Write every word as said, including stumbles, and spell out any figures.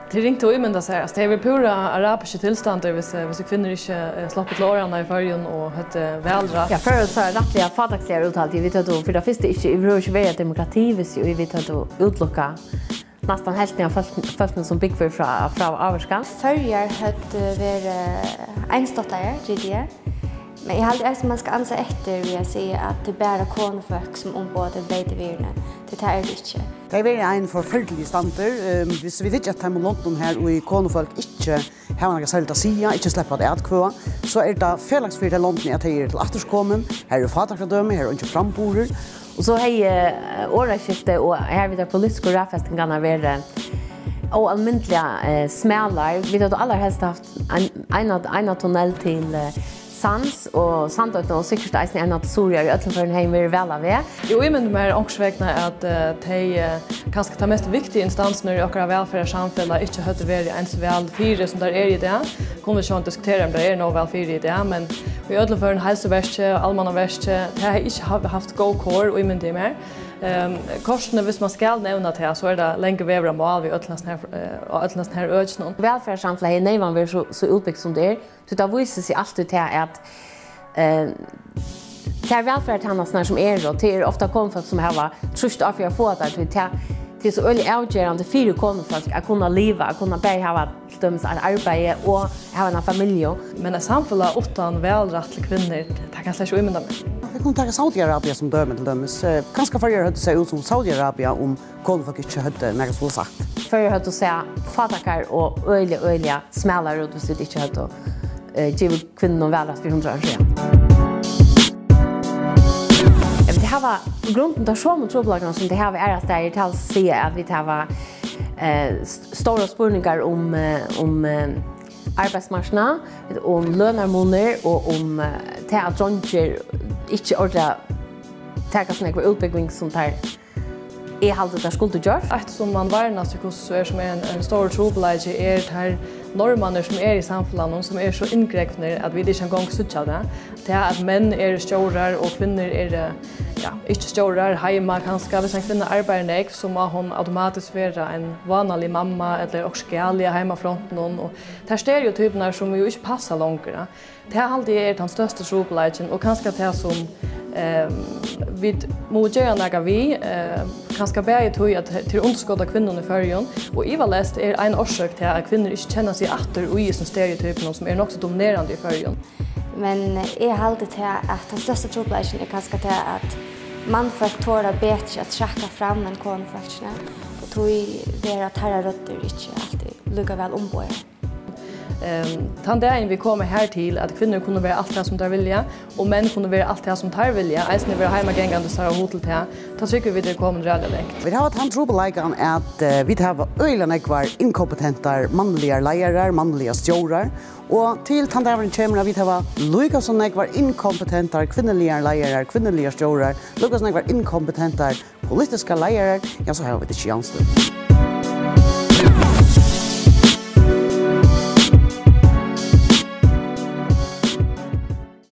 Tað er ringt at ímynda sær. Altso, tað hevði verið púra arabiskir tilstandar, viss, eh, viss kvinnur ikki, eh, sluppu til orðanna í Føroyum og høvdu valrætt. Ja, Føroyar eru so rættiliga fátæksligar úthald. Vit høvdu fyri tað fyrsta ikki, yvirhøvur ikki verið eitt demokrati, viss jú vit høvdu útilukkað næstan helvtina av fólk-, fólkunum, sum búgva frá, frá ávirkan. Føroyar høvdu verið einstáttaðar, G D, men eg haldi eisini, man skal ansa eftir við at siga, at tað er bara konufólk, sum umboða tey breytu virðini. Tí tað er tað ikki. Tað hevur verið ein forferdiligur standur. Ehm, viss vit hyggja at teimum londum, har ið konufólk ikki hava nakað serligt at siga, ikki sleppa at atkvøða, so er tað felags fyri tey londini, at tey eru til afturskomin. Har eru fátækradømi, har er eingin framburður. Og so hevði, eh, orðaskifti og har við tær politisku raðfestingarnar verið óalmindiliga, eh, smalar. Vit høvdu allarhelst havt ein, eina, eina tunnil til, eh, Sands og Sandoynna og sikkurt eisini eina til Suðuroyar. Í øllum førum hevði verið væl á veg. Eg ímyndi mær onkursvegna, at, eh, tey, eh, kanska tær mest viktigu instansirnar í okkara vælferðarsamfelag ikki høvdu verið eins væl fyri, sum tær eru í dag. Kunnu vit sjálvandi diskutera, um tær eru nóg væl fyri í dag, men í øllum førum heilsuverkið, almannaverkið, tað hevði ikki hav-, havt góð kor, ímyndi eg mær. Ehm, kortini, viss man skal nevna tað, so er tað langur vegur á mál við øllum hesum her, eh, á øllum hesum her økinum. Vælferðarsamfelagið hevði neyvan verið so, so útbygt, sum tað er, tí tað vísir seg altíð tað, at, eh, tær vælferðartænasturnar, sum eru, og tað eru ofta konufólk, sum hava trýst á fyri at fáa tær, tí tað, tað er so øgiliga avgerandi fyri konufólk at kunna liva, at kunna bæði hava til dømis eitt arbeiði og hava eina familju. Men eitt samfelag uttan valrætt til kvinnur, tað kann eg slett ikki ímynda mær. Vit kunnu taka Saudi-Arabia sum dømi, til dømis. Eh, kanska Føroyar høvdu sæð út sum Saudi-Arabia, um konufólk ikki høvdu nakað so sagt. Føroyar høvdu sæð fátækar og øgiliga, øgiliga smalar út, viss vit ikki høvdu, eh, givið kvinnunum valrætt fyri hundrað árum síðan. Ja, vit hava í grundini teir somu trupulleikarnar, sum tey hava aðrastaðni. Tey siga, at vit hava, eh, st-, stórar spurningar um, eh, um, eh, arbeiðsmarknað, um lønarmunir og um, eh, tað, at dreingir ikki ordiliga taka so nógva útbúgving, sum teir, eg haldi, teir skuldu gjørt. Eitt, sum man varnast í hvussu so er, sum er ein, ein stórur trupulleiki, er tær normarnir, sum eru í samfelagnum, sum eru so inngrøvdar, at vit ikki eingong síggja tað. Tað, at menn eru stjórar og kvinnur eru, ja, ikki stjórar, heima kanska. Viss ein kvinna arbeiðir nógv, so má hon automatiskt vera ein vánalig mamma ella okkurt galið á heimafrontinum. Og tær stereotypurnar, sum jú ikki passa longur, ja. Tað haldi eg er tann størsti trupulleikin, og kanska tað, sum, ehm, vit mugu gera nakað við, eh, kanska bæði tí, at tað er undirskot á kvinnum í Føroyum, og ivaleyst er ein orsøk tað, at kvinnur ikki kenna seg aftur í hesum stereotypunum, sum eru nokk so dominerandi í Føroyum. Men eg haldi tað, at tann størsta trupulleikin er kanska tað, at mannfólk tora betri at traðka fram enn konufólkini, og tí verða teirra røddir ikki altíð líka væl umboðaðar. Ehm, tann dagin vit koma har til, at kvinnur kunnu vera alt tað, sum tær vilja, og menn kunnu vera alt tað, sum teir vilja, eisini vera heimagangandi, sær á hug til tað, tá trúgvi eg, vit eru komin ræðuliga langt. Vit hava tann trupulleikan, at, eh, vit hava øgiliga nógvar inkompetentar mannligar leiarar, mannligar stjórar, og til tann dagurin kemur, at vit hava líka so nógvar inkompetentar kvinnuligar leiarar, kvinnuligar stjórar, líka so nógvar inkompetentar politiskar leiarar, ja, so hava vit ikki javnstøðu.